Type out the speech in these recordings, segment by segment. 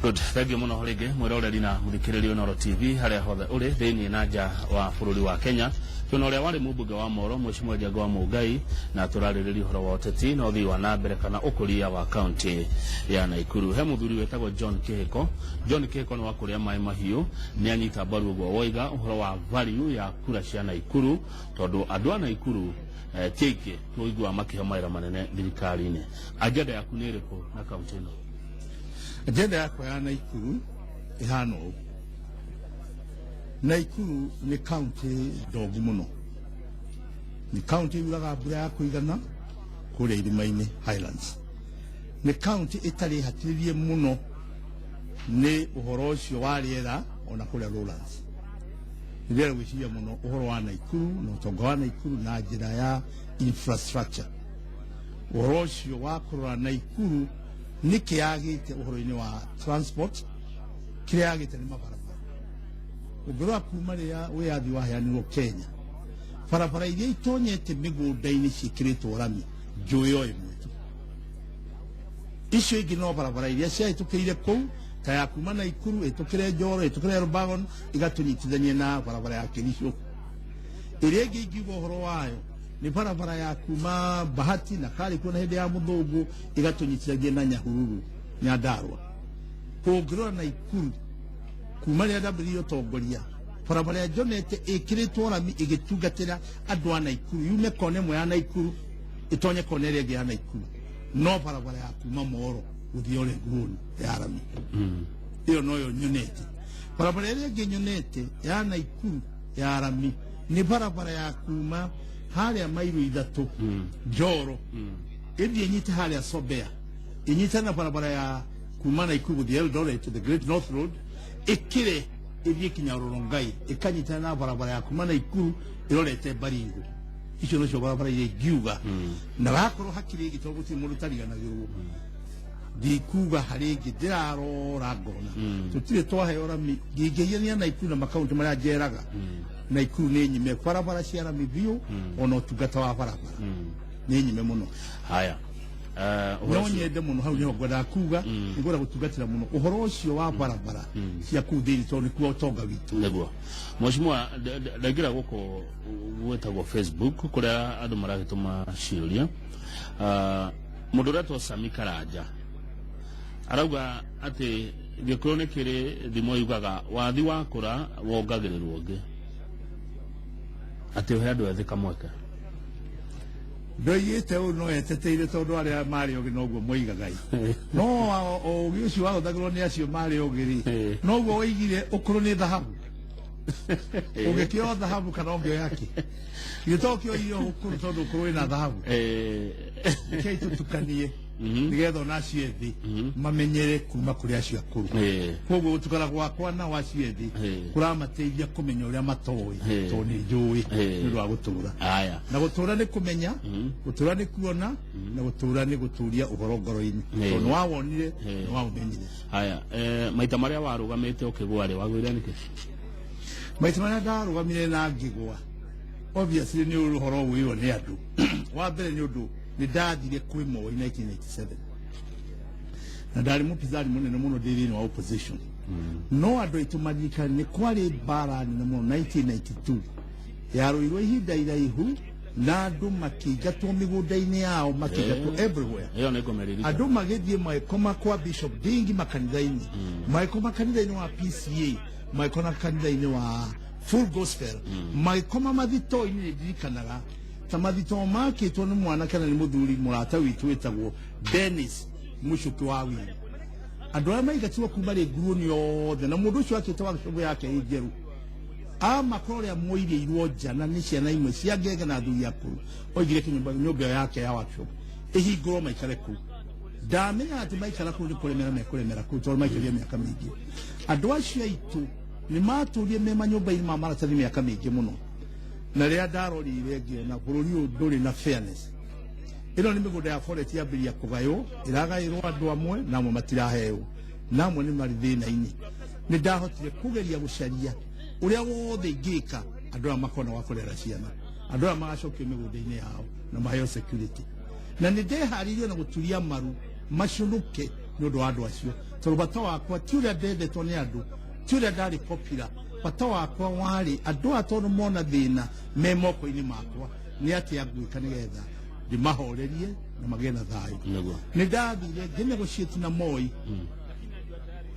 Good, thank you muno rĩngĩ mwĩroreri na mũthikĩrĩria Inooro TV harĩa hothe ũrĩ thĩinĩ na nja wa bũrũri wa Kenya. Twĩna ũrĩa warĩ mũmbunge wa Moro, Mheshimiwa Njenga wa Mũngai, na tũrarĩrĩria ũhoro wa ũteti na ũthii wa na mbere kana ũkũria wa kaunti ya Naikuru. He mũthuri wĩtagwo John Kĩhĩko. John Kĩhĩko nĩ wa kũrĩa maĩ mahiũ, nĩ anyita mbaru ũguo woiga ũhoro wa value ya kura cia Naikuru, tondũ andũ a Naikuru ti aingĩ tũiguaga makĩheo mawĩra manene thirikari-inĩ. Agenda yaku nĩ ĩrĩkũ na kaunti ĩno? Agenda yakwa ya Naikuru ĩhana ũũ. Naikuru nĩ kaunti ndongu mũno, nĩ kaunti yuraga mbura ya kũigana kũrĩa irĩma-inĩ Highlands, nĩ kaunti ĩtarĩ hatĩrĩrie mũno nĩ ũhoro ũcio wa rĩera ona kũrĩa Lowlands. Ndĩrenda gwĩciria mũno ũhoro wa Naikuru na ũtonga wa Naikuru na njĩra ya infrastructure, ũhoro ũcio wa kũrora Naikuru nĩkĩ yagĩte ũhoro-inĩ wa transport, kĩrĩa yagĩte nĩ mabarabara. Ũngĩrora kuma rĩrĩa wĩyathi waheanirwo Kenya, barabara iria itonyete mĩgũnda-inĩ ciĩkĩrĩtwo rami njũĩ o ĩmwe tu, icio ingĩ no barabara iria ciahĩtũkĩire kũu ta ya kuma Naikuru ĩtũkĩre Njoro ĩtũkĩre Elbagon igatũnyitithania na barabara ya Kericho. Ĩrĩa ĩngĩ ingiuga ũhoro wayo nĩ barabara ya kuma Bahati na Karĩkuo na hĩndĩ ya mũthũngũ ĩgatũnyitithania na Nyahururu Nyandarua. Ũngĩrora Naikuru kuma rĩrĩa ndambĩrĩirie ũtongoria, barabara ĩrĩa njonete ĩkĩrĩtwo rami ĩgĩtungatĩra andũ a Naikuru, yume kona ĩmwe ya Naikuru ĩtonye kona ĩrĩa ĩngĩ ya Naikuru, no barabara ya kuma Moro gũthiĩ Olenguruoni ya rami ĩyo noyo nyonete. Barabara ĩrĩa ĩngĩ nyonete ya Naikuru ya rami nĩ barabara ya kuma harĩa mairo 3 Njoro ĩthiĩ ĩnyite harĩa Sobea, ĩnyitane na barabara ya kuma Naikuru gũthiĩ Eldoret, the Great North Road, ĩkĩre ĩthiĩ kinya Rongai, ĩkanyitana na barabara ya kuma Naikuru ĩrorete Baringo. Icio nocio barabara iria ingiuga, na wakorwo hakĩrĩ ĩngĩ tondũ gũtirĩ mũndũ ũtariganagĩrwo, ndikuga harĩ ĩngĩ ndĩrarora ngona tũtirĩ twaheo rami. Ngĩngĩhiania Naikuru na makaunti marĩa njeraga, Naikuru nĩ nyime barabara cia rami biũ, ona ũtungata wa barabara nĩ nyime mũno. Haya. Ũhoro No ũcio- nyende mũno, hau nĩho ngwendaga kuga nĩngwenda gũtungatĩra mũno ũhoro ũcio wa barabara cia kũu thĩinĩ tondũ nĩkuo ũtonga witũ. Nĩguo mheshimiwa, ndaingĩra gũkũ gwĩtagwo Facebook kũrĩa andũ maragĩtũma ciũria. Mũndũ ũretwo Sami Karanja arauga atĩ Gĩkũyũ nĩ kĩrĩ thimo yugaga wathi wakũra wongagĩrĩrwo ũngĩ, atĩ ũhe andũ ethĩ kamweke. Ndoigĩte ũũ no eteteire tondũ arĩa marĩ ogĩ noguo moigaga ĩ, no ũgĩ ũcio wahũthagĩrwo nĩ acio marĩ ogĩ rĩ, noguo woigire ũkũrũ nĩ thahabu, ũngĩkĩoya thahabu kana ũngĩoya kĩ githĩ to kĩoire ũkũrũ tondũ ũkũrũ wĩna thahabu. Rekei tũtukanie nĩgetha ona acio ethĩ mamenyere kuma kũrĩ acio akũrũ. Koguo gũtukana gwakwa nao acio ethĩ kũramateithia kũmenya ũrĩa matoĩ, tondũ nĩ njũĩ nĩ ũndũ wa gũtũra. Haya. Na gũtũra nĩ kũmenya, gũtũra nĩ kuona, na gũtũra nĩ gũtũria ũhoro ngoro-inĩ, tondũ nĩ wawonire, nĩ waũmenyire. Haya, maita marĩa warũgamĩte ũkĩgũa rĩ, wagũire nĩkĩ? Maita marĩa ndarũgamire na ngĩgũa, obviously nĩ ũhoro ũĩo nĩ andũ. Wa mbere nĩ ũndũ nĩ ndathire kwĩ Moi 1997 na ndarĩ mũpinzani mũnene mũno ndĩ thĩinĩ wa opposition, no andũ aitũ maririkane nĩ kwarĩ mbara nene mũno 1992 yarũirwo ihinda iraihu na andũ makĩingatwo mĩgũnda-inĩ yao, makĩingatwo everywhere. Ĩyo nĩ ngũmĩririkana. Andũ magĩthiĩ magĩkoma kwa Bishop Dingi makanitha-inĩ, magĩkoma kanitha-inĩ wa PCA, magĩkoma kanitha-inĩ wa Full Gospel, magĩkoma mathitoo-inĩ. Nĩ ndirikanaga ta mathitoo makĩtwo nĩ mwanake na nĩ mũthuri mũrata witũ wĩtagwo Dennis Mũcuki wa Wini. Andũ arĩa maingatirwo kuma rĩ nguruoni othe, na mũndũ ũcio akĩte workshop yake ĩ njerũ amakora ũrĩa moirĩirwo nja na nĩ ciana imwe cia ngenge na athuri akũrũ, oigire kĩnyũmba nyũmba ĩyo yake ya workshop ĩhingũrwo maikare kũu. Ndamenya atĩ maikara kũu nĩ kũremera mekũremera kũu tondũ maikarire mĩaka mĩingĩ. Andũ acio aitũ nĩ matũrire me manyũmba-inĩ ma maratathi mĩaka mĩingĩ mũno, na rĩrĩa ndarorire ngĩona bũrũri ũyũ ndũrĩ na fairness. Ĩno nĩ mĩgũnda ya forest yambĩrĩria kũgaywo, ĩragaĩrwo andũ amwe na amwe matiraheo, na amwe nĩ marĩ thĩna-inĩ. Nĩ ndahotire kũgeria gũcaria ũrĩa wothe ingĩka andũ aya makona wa kũrera ciana, andũ aya magacokio mĩgũnda-inĩ yao na maheo security, na nĩ ndeharĩirie na gũturia maru macunuke nĩ ũndũ wa andũ acio. Tondũ bata wakwa ti ũrĩa ndendetwo nĩ andũ, ti ũrĩa ndarĩ popular. Bata wakwa warĩ andũ aya tondũ mona thĩna me moko-inĩ makwa, nĩ atĩa ngwĩka nĩgetha ndĩmahorerie na magĩe na thayũ. Nĩguo. Nĩ ndathire ngĩnegotiate na Moi.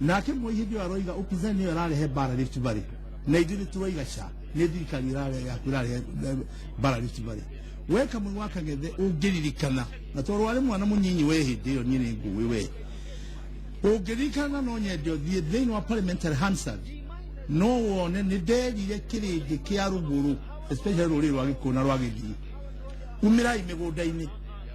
Nake Moi hĩndĩ ĩyo aroiga upinzani nĩyo ĩrarehe mbara Rift Valley, na ithuĩ nĩ tũroiga ca nĩ thirikari ĩrarehe yaku ĩrarehe mbara Rift Valley. We Kamũi wa Kang'ethe ũngĩririkana, na tondũ warĩ mwana mũnyinyi we hĩndĩ ĩyo, niĩ nĩ ngũĩ we ũngĩririkana, no nyende ũthiĩ thĩinĩ wa parliamentary Hansard no wone nĩ nderire kĩrĩndĩ kĩa rũgũrũ, especially rũrĩrĩ rwa Gĩkũyũ na rwa Gĩthii, umĩrai mĩgũnda-inĩ,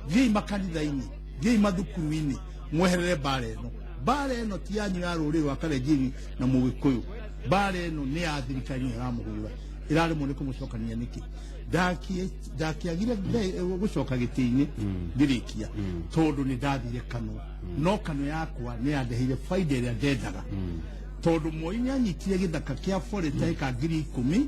thiĩi makanitha-inĩ, thiĩi mathukuru-inĩ, mweherere mbara ĩno. Mbara ĩno ti yanyu ya rũrĩrĩ rwa Kalenjin na Mũgĩkũyũ, mbara ĩno nĩ ya thirikari, nĩyo ĩramũhũra, ĩraremwo nĩ kũmũcokania nĩkĩ. Ndakĩagire gũcoka gĩtĩ-inĩ ngĩrĩkia tondũ nĩ ndathire kano, no kano yakwa nĩ yandeheire faida ĩrĩa ndendaga, tondũ Moi nĩ anyitire gĩthaka kĩa forest ĩka 10,000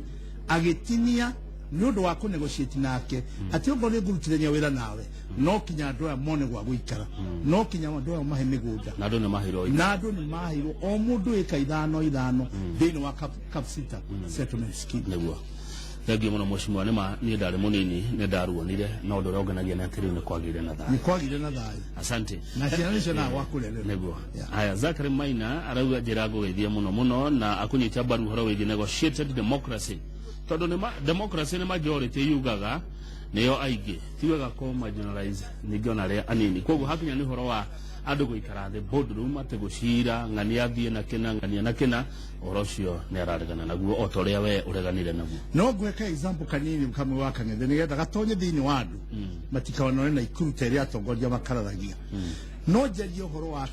agĩtinia nĩ ũndũ wa kũnegotiate nake atĩ okorwo nĩ ngũrutithania wĩra nawe, no kinya andũ aya mone gwa gũikara, no kinya andũ aya mahe mĩgũnda. Na andũ nĩ maheirwo. Na andũ nĩ maheirwo o mũndũ ĩka ithano ithano thĩinĩ wa Kapsita settlement scheme. Nĩguo, thengiũ mũno mheshimiwa. Nĩ ma niĩ ndarĩ mũnini nĩ ndaruonire, no ũndũ ũrĩa ũngenagia nĩ atĩ rĩu nĩ kwagĩire na nĩ thayũ. Kwagire na thayũ. Asante. Na ciana nĩcio na gwa kũrererwo. Nĩguo. Yeah. Haya, Zachary Maina arauga njĩra ngũgeithia mũno mũno na akũnyita mbaru ũhoro wĩgiĩ negotiated democracy, tondũ nĩ democracy nĩ majority yugaga nĩyo aingĩ, ti wega kũ marginalize ningĩ ona arĩa anini. Koguo hakinya nĩ ũhoro wa andũ gũikara thĩ boardroom atĩ gũcira ng'ania athiĩ na kĩna ng'ania na kĩna, ũhoro ũcio nĩ araregana naguo o ta ũrĩa we ũreganire naguo. No ngweka example kanini kamwe wa Kang'ethe nĩgetha gatonye thĩinĩ wa andũ matikanone na ikuru ta ĩrĩa atongoria makararagia. No njarie ũhoro wa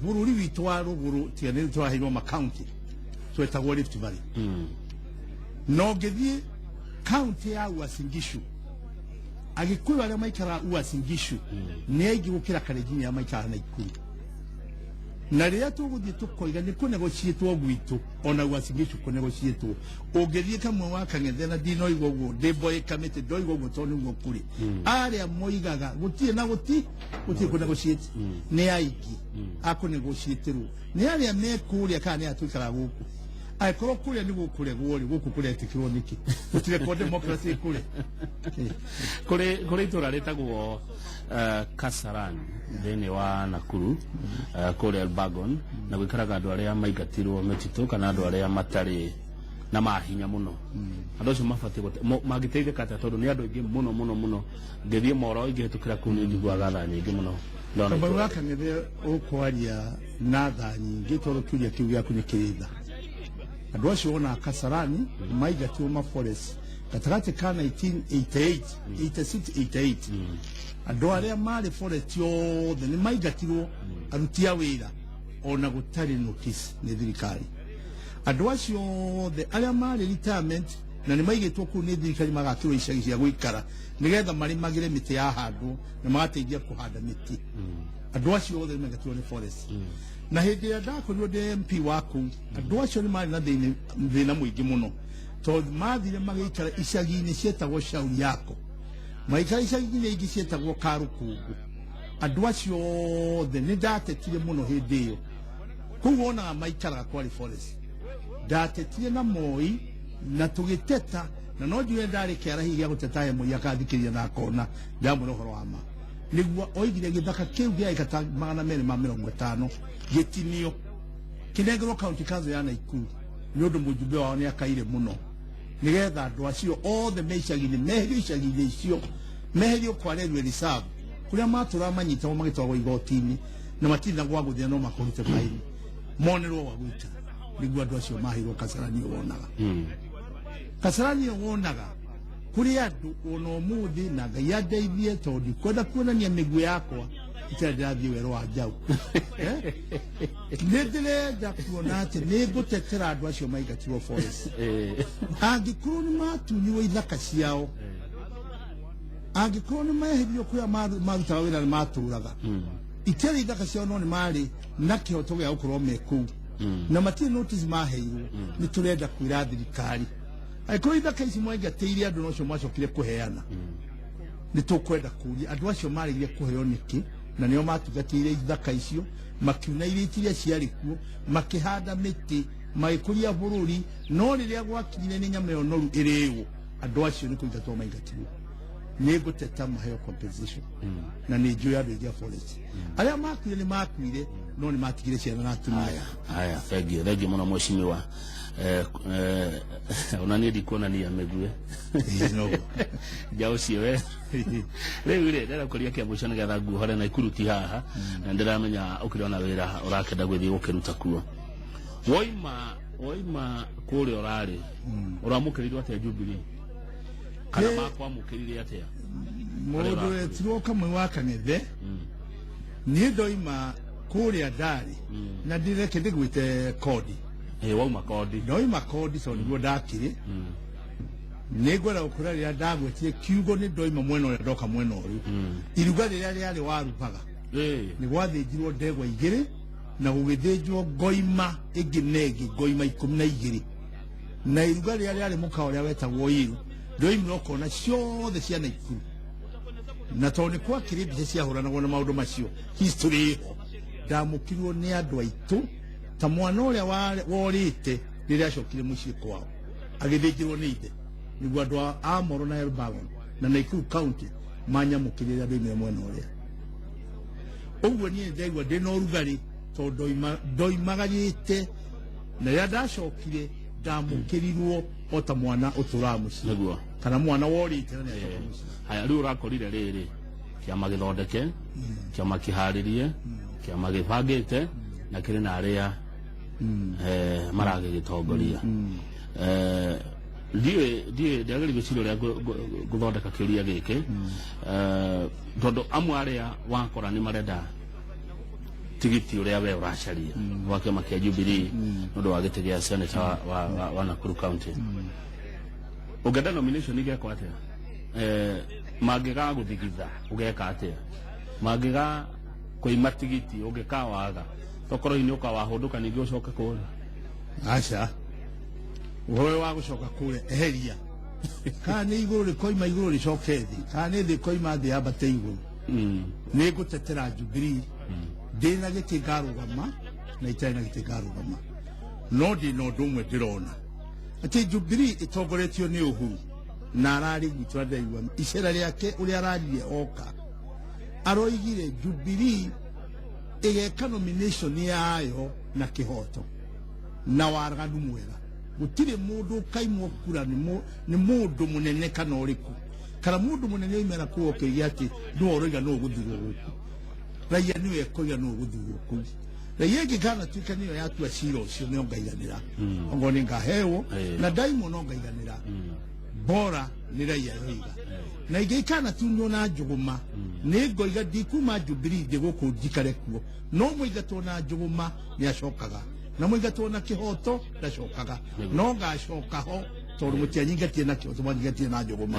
bũrũri witũ wa rũgũrũ, tiga nĩ twaheirwo makaunti twetagwo Rift Valley. No ngĩthiĩ kaunti ya Uasin Gishu, Agĩkũyũ arĩa maikaraga Uasin Gishu nĩ aingĩ gũkĩra Kalenjin arĩa maikaraga Naikuru. Na rĩrĩa tũgũthiĩ tũkoiga nĩ kũnegotiĩtwo gwitũ, ona Uasin Gishu kũnegotiĩtwo. Ũngĩthiĩ kamwe wa Kang'ethe, na ndinoiga ũguo ndĩ mboĩ kamĩtĩ, ndoiga ũguo tondũ nĩguo kũrĩ, arĩa moigaga gũtirĩ na gũtirĩ kũnegotiate nĩ aingĩ. Akũnegotiĩtĩrwo nĩ arĩa me kũrĩa kana nĩ arĩa tũikaraga gũkũ? Angĩkorwo kũrĩa nĩ gũkũregwo rĩ, gũkũ kũretĩkĩrwo nĩkĩ? Gũtirekwo democracy kũrĩ. Kũrĩ itũra rĩtagwo Kasarani thĩinĩ wa Nakuru, kũrĩa Elbagon, na gwĩkaraga andũ arĩa maingatirwo mĩtitũ kana andũ arĩa matarĩ na mahinya mũno. Andũ acio mabatiĩ mangĩteithĩka atĩa? Tondũ nĩ andũ aingĩ mũno mũno mũno. Ngĩthiĩ Moro ingĩhĩtũkĩra kũu nĩ njiguaga tha nyingĩ mũno ndona Kamau itũra. Wa Kang'ethe, ũkwaria na tha nyingĩ tondũ kĩũria kĩu gĩaku nĩ kĩrĩ tha. Andũ acio wonaga Kasarani maingatirwo ma forest gatagatĩ ka 1988, 86, 88. Andũ arĩa marĩ forest othe nĩ maingatirwo, aruti a wĩra, ona gũtarĩ notice nĩ thirikari. Andũ acio othe arĩa marĩ retirement na nĩ maigĩtwo kũu nĩ thirikari magakĩrwo icagi cia gũikara nĩgetha marĩmagĩre mĩtĩ yahandwo na magateithia kũhanda mĩtĩ, andũ acio othe nĩ maingatirwo nĩ forest. Na hĩndĩ ĩrĩa ndakorirwo ndĩ MP wa kũu, andũ acio nĩ marĩ na thĩna mũingĩ mũno, tondũ mathire magĩikara icagi-inĩ cietagwo Shauri Yako, magĩikara icagi-inĩ ingĩ cietagwo Karũkũngũ. Andũ acio othe nĩ ndatetire mũno hĩndĩ ĩyo. Kũu wonaga maikaraga kwarĩ forest. Ndatetire na Moi na tũgĩteta, na no njuge ndarĩ kĩara hihi gĩa gũteta he Moi akathikĩrĩria na akona ndamwĩra ũhoro wa ma. Nĩguo oigire gĩthaka kĩu gĩa ĩka ta 250 gĩtinio kĩnengerwo county council ya Naikuru, nĩ ũndũ mũjumbe wao nĩ akaire mũno, nĩgetha andũ acio othe me icagi-inĩ meherio icagi-inĩ icio, meherio kwa Railway Reserve kũrĩa matũraga manyitagwo magĩtwarwo igoti-inĩ na matirĩ na gwa gũthiĩ, no makũrute baini monerwo gwa gũikara. Nĩguo andũ acio maheirwo Kasarani ĩyo wonaga. Kasarani ĩyo wonaga kũrĩ andũ ona ũmũthĩ, na Ngai andeithie tondũ ndikwenda kuonania mĩguĩ yakwa itarĩ ndĩrathiĩ werũ wa njaũ. Eh? Nĩ ndĩrenda kuona atĩ nĩ ngũtetera andũ acio maingatirwo forest. Angĩkorwo nĩ matunyirwo ithaka ciao, angĩkorwo nĩ meherio kũrĩa marutaga wĩra nĩ matũraga itiarĩ ithaka ciao, no nĩ marĩ na kĩhoto gĩa gũkorwo me kũu na matirĩ notice maheirwo, nĩ tũrenda kwĩra thirikari, angĩkorwo ithaka ici mwaingatĩire andũ nocio mwacokire kũheana, nĩ tũkwenda kũria andũ acio marĩire kũheo nĩkĩ. Na nĩo matungatĩire ithaka icio, makiuna irĩti iria ciarĩ kuo, makĩhanda mĩtĩ, magĩkũria bũrũri. No rĩrĩa gwakinyire nĩ nyama ĩyo noru ĩrĩĩo, andũ acio nĩ kũingatwo maingatirwo. Nĩ ngũteta maheo compensation, na nĩ njũĩ andũ aingĩ a forest arĩa makuire nĩ makuire, no nĩ matigire ciana na atumia. Haya haya, thengiå, thengiå må no mheshimiwa. Ona niä ndikuonania mä Ĩĩ, noguo. Njaũ cio we rĩu rĩ ndĩrenda kũria kĩa mũico nĩgetha nguohore na ikuruti haha, na ndĩramenya ũkĩrĩ ona wĩra ũrakenda gwĩthiĩ gũkĩruta kuo. Woima kũrĩa ũrarĩ, ũramũkĩrirwo atĩa Jubilee, kana makwamũkĩrire atĩa? Mũndũ wetirwo Kamwe wa Kang'ethe, niĩ ndoima kũrĩa ndarĩ na ndireke ndĩgwĩte kodi. Ĩ, wauma kondi. Ndoima kondi tondũ nĩguo ndakĩrĩ. Nĩ ngwenda gũkwĩra rĩrĩa ndagwetire kiugo nĩ ndoima mwena ũrĩa ndoka mwena ũyũ, iruga rĩrĩa rĩarĩ warubaga nĩ gwathĩnjirwo ndegwa 2 na gũgĩthĩnjwo ngoima ĩngĩ na ĩngĩ, ngoima 12, na iruga rĩrĩa rĩarĩ mũkawa ũrĩa wetagwo Iru, ndoimire ũkona ciothe cia Naikuru, na tondũ nĩ kwakĩrĩ mbica ciahũranagwo na maũndũ macio, history ĩho. Ndamũkirwo nĩ andũ aitũ ta mwana ũrĩa worĩte rĩrĩa acokire mũciĩ kwao agĩthĩnjĩrwo nĩ ithe. Nĩguo andũ a Moro na Elbagon na Nakuru County manyamũkĩrire rĩrĩa ndoimire mwena ũrĩa. Ũguo niĩ ndaigua ndĩna ũrugarĩ tondũ ndoimagarĩte, na rĩrĩa ndacokire ndamũkĩrirwo o ta mwana ũtũraga mũciĩ kana mwana worĩte na nĩacoka mũciĩ. Haya, rĩu ũrakorire rĩrĩ kĩama gĩthondeke, kĩama kĩharĩrie, kĩama gĩbangĩte na kĩrĩ na arĩa maragĩgĩtongoria. Ndiũĩ ndiagĩrĩire gwĩciria ũrĩa ngũthondeka kĩũria gĩkĩ, tondũ amwe arĩa wakora nĩ marenda tigiti ũrĩa we ũracaria wa kĩama kĩa Jubilee nĩ ũndũ wa gĩtĩ gĩa senator wa Nakuru County. Ũngĩenda nomination igekwo atĩa? Mangĩgagũthigitha ũgeka atĩa? Mangĩga kũima tigiti ũngĩkawaga, tokorwo hihi nĩ ũkawahũndũka ningĩ ũcoke kũrĩa? Aca, ũhoro ũyũ wa gũcoka kũrĩa eheria. Kana nĩ igũrũ rĩkoima igũrũ rĩcoke thĩ, kana nĩ thĩ ĩkoima thĩ yambate igũrũ, nĩ ngũtetera Jubilee. Ndĩna gĩtĩ ngarũgama na itarĩ na gĩtĩ ngarũgama, no ndĩna ũndũ ũmwe ndĩrona atĩ Jubilee ĩtongoretio nĩ Uhuru na ararĩ gwitũ, na ndĩraigua icera rĩake ũrĩa ararire oka, aroigire Jubilee ĩgeka nomination yayo na kĩhoto na waraganu mwega. Gũtirĩ mũndũ ũkaimwo kura nĩ mũndũ mũnene kana ũrĩkũ, kana mũndũ mũnene oimera kũu ũkĩiga atĩ nĩwe ũroiga nũ ũgũthurwo gũkũ. Raia nĩwe ĩkoiga nũ ũgũthurwo kũu. Raia ĩngĩ kana tuĩka nĩyo yatua cira ũcio, nĩyo ngaiganĩra. Ongorwo nĩ ngahewo na ndaimwo no ngaiganĩra, bora nĩ raia yoiga. Na ingĩ ikanatunywo na njũgũma, nĩ ngoiga ndikuma Jubilee ndĩ gũkũ njikare kuo, no mũingatwo na njũgũma nĩ acokaga, na mũingatwo na kĩhoto ndacokaga. No ngacoka ho tondũ mũtianyingatie na kĩhoto, mwanyingatie na njũgũma.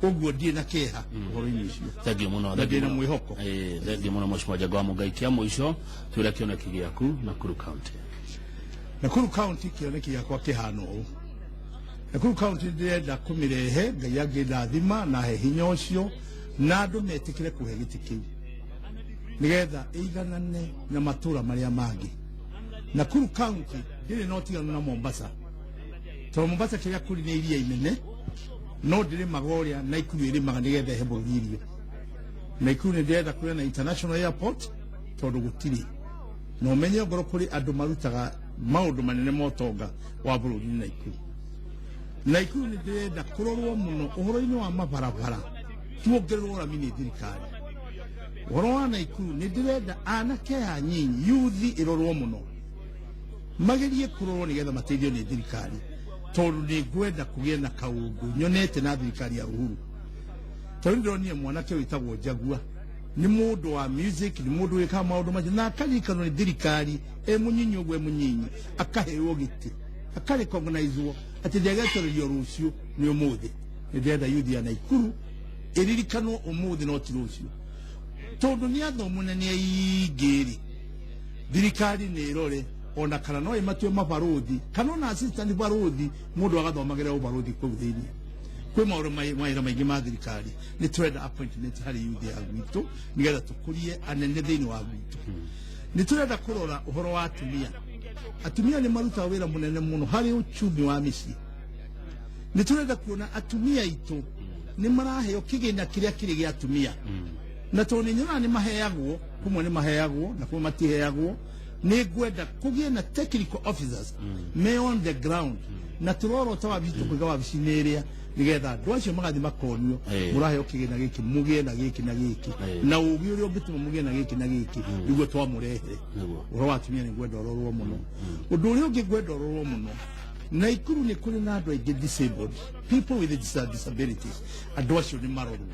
Ũguo ndirĩ na kĩeha ũhoro-inĩ ũcio. Thengiũ mũno. Na ndĩna mwĩhoko. Thengiũ mũno Mheshimiwa Njenga wa Mũngai. Kĩa mũico, twĩre kĩoneki gĩaku Nakuru County. Nakuru County, kĩoneki gĩakwa kĩhana ũũ. Nakuru County ndĩrenda kũmĩrehe, Ngai angĩndathima na he hinya ũcio na andũ metĩkĩre kũhe gĩtĩ kĩu, nĩgetha ĩiganane na matũra marĩa mangĩ. Nakuru County ndĩrĩ na ũtiganu na Mombasa, tondũ Mombasa kĩrĩa kũrĩ nĩ iria inene, no ndĩrĩmaga ũrĩa Naikuru ĩrĩmaga nĩgetha ĩhe bũrũri irio. Naikuru nĩ ndĩrenda kũgĩa na international airport tondũ gũtirĩ, na ũmenye ongorwo kũrĩ andũ marutaga maũndũ manene ma ũtonga wa bũrũri nĩ Naikuru. Naikuru nĩ ndĩrenda kũrorwo mũno ũhoro-inĩ wa mabarabara, tuongererwo rami nĩ thirikari. Ũhoro wa Naikuru nĩ ndĩrenda anake aya nyinyi, yuthi ĩrorwo mũno, magerie kũrorwo nĩgetha mateithio nĩ thirikari, tondũ nĩ ngwenda kũgĩe na kaũndũ nyonete na thirikari ya Uhuru. Tondũ ndĩronire mwanake wĩtagwo Njagua, nĩ mũndũ wa music, nĩ mũndũ wĩkaga maũndũ macio na akaririkanwo nĩ thirikari e mũnyinyi ũguo, e mũnyinyi akaheo gĩtĩ, akarecognizwo atĩ ndĩagetererio rũciũ nĩ ũmũthĩ. Nĩ ndĩrenda yuthi ya Naikuru ĩririkanwo ũmũthĩ no ti rũciũ, tondũ nĩ athomu na nĩ aingĩ rĩ, thirikari nĩ ĩrore ona kana no ĩmatue mabarũthi kana ona assistant barũthi, mũndũ agathomagĩra ũbarũthi kũu thĩinĩ. Kwĩ maũndũ mawĩra maingĩ ma thirikari nĩ tũrenda appointment harĩ youth ya gwitũ nĩgetha tũkũrie anene thĩinĩ wa gwitũ. Nĩ tũrenda kũrora ũhoro wa atumia. Atumia nĩ marutaga wĩra mũnene mũno harĩ uchumi wa mĩciĩ. Nĩ tũrenda kuona atumia aitũ nĩ maraheo kĩgĩna kĩrĩa kĩrĩ gĩa atumia, na tondũ nĩ nyonaga nĩ maheagwo, kũmwe nĩ maheagwo na kũmwe matiheagwo. Nĩ ngwenda kũgĩe na technical officers me on the ground, na tũrorota wabici tũkũiga wabici-inĩ ĩrĩa nĩgetha andũ acio magathiĩ makonio, mũraheo kĩgĩna gĩkĩ, mũgĩe na gĩkĩ na gĩkĩ, na ũgĩ ũrĩa ũngĩtũma mũgĩe na gĩkĩ na gĩkĩ nĩguo twamũrehere. Ũhoro wa atumia nĩ ngwenda ũrorwo mũno. Ũndũ ũrĩa ũngĩ ngwenda ũrorwo mũno, Naikuru nĩ kũrĩ na andũ aingĩ disabled people with disabilities. Andũ acio nĩ marorwo,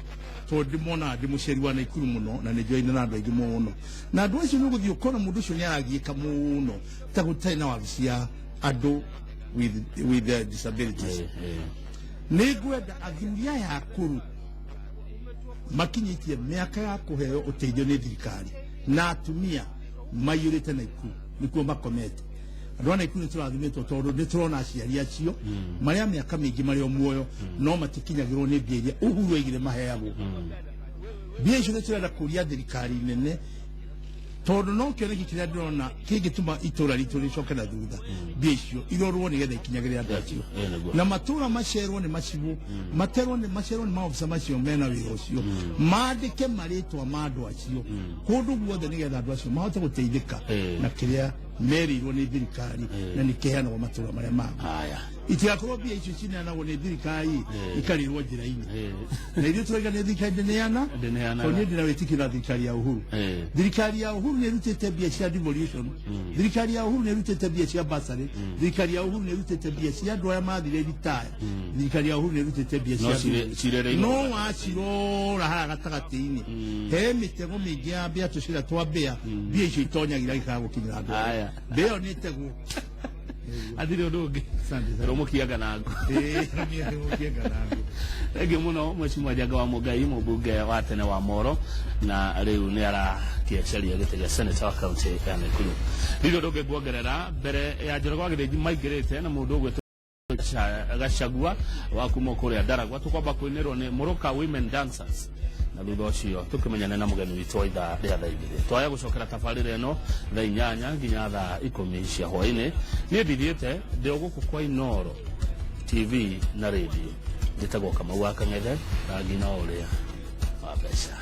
tondũ ndĩmonaga ndĩ mũceri wa Naikuru mũno na nĩ njoine na andũ aingĩ mũno, na andũ acio nĩ ũgũthiĩ ũkona mũndũ ũcio nĩ aragiĩka mũno ta gũtarĩ na wabici ya andũ with disabilities. Nĩ ngwenda athuri aya akũrũ makinyĩtie mĩaka ya kũheo ũteithio nĩ thirikari na atumia maiyũrĩte Naikuru nĩkuo makomete. Andũ a Naikuru nĩ tũrathimĩtwo tondũ nĩ tũrona aciari acio marĩa mĩaka mĩingĩ marĩ o muoyo, no matikinyagĩrwo nĩ mbia iria Uhuru aigire maheagwo. Mbia icio nĩ tũrenda kũria thirikari nene, tondũ no kĩoneki kĩrĩa ndĩrona kĩngĩtũma itũra ritũ rĩcoke na thutha. Mbia icio irorwo nĩgetha ikinyagĩre andũ acio. Nĩguo. Na matũra macerwo nĩ macibũ, materwo nĩ macerwo nĩ maobisa macio mena wĩra ũcio, mandĩke marĩtwa ma andũ acio kũndũ guothe nĩgetha andũ acio mahote gũteithĩka na kĩrĩa merĩirwo nĩ thirikari na nĩ kĩheanagwo matũra marĩa mangĩ. Itigakorwo mbia icio cineanagwo nĩ thirikari ikarĩrwo njĩra-inĩ, na ithuĩ tũrauga nĩ thirikari ndĩneana. Ndĩneanaga. Tondũ niĩ ndĩna wĩtĩkio na thirikari ya Uhuru. Thirikari ya Uhuru nĩ ĩrutĩte mbia cia devolution, thirikari ya Uhuru nĩ ĩrutĩte mbia cia bursary, thirikari ya Uhuru nĩ ĩrutĩte mbia cia andũ arĩa mathire ritaya, thirikari ya Uhuru nĩ ĩrutĩte mbia No cia cirereirwo. No wacirora haha gatagatĩ-inĩ he mĩtego mĩingĩ ya mbĩa, tũcĩra twa mbĩa, mbia icio itonyagira ikaga gũkinyĩra andũ aya. Mbĩa ĩyo nĩ ĩtegwo. Athire ũndũ ũngĩ. Asante sana. Rũmũkianga na ngũ. Ĩĩ, rũmũkianga na ngũ. Thengiũ mũno Mheshimiwa Njenga wa Mũngai, mũmbunge wa tene wa Moro, na rĩu nĩ arakĩecaria gĩtĩ gĩa senator wa kaunti ya Nakuru. Ndirĩ ũndũ ũngĩ nguongerera mbere ya Njoroge wa Gĩthĩnji maingĩrĩte na mũndũ ũgwĩtwo Gachagua wa kuma kũrĩa Ndaragwa. Tũkwamba kũinĩrwo nĩ Mũrũka Women Dancers, na thutha ũcio tũkĩmenyane na mũgeni witũ wa ithaa rĩa thaa 2. Twaya gũcokera tabarĩra ĩno thaa 8 nginya thaa 10 cia hwaĩ-inĩ. Niĩ ndithiĩte, ndĩ o gũkũ kwa Inoro TV na radio. Njĩtagwo Kamau wa Kang'ethe, rangi na ũrĩa wa mbeca.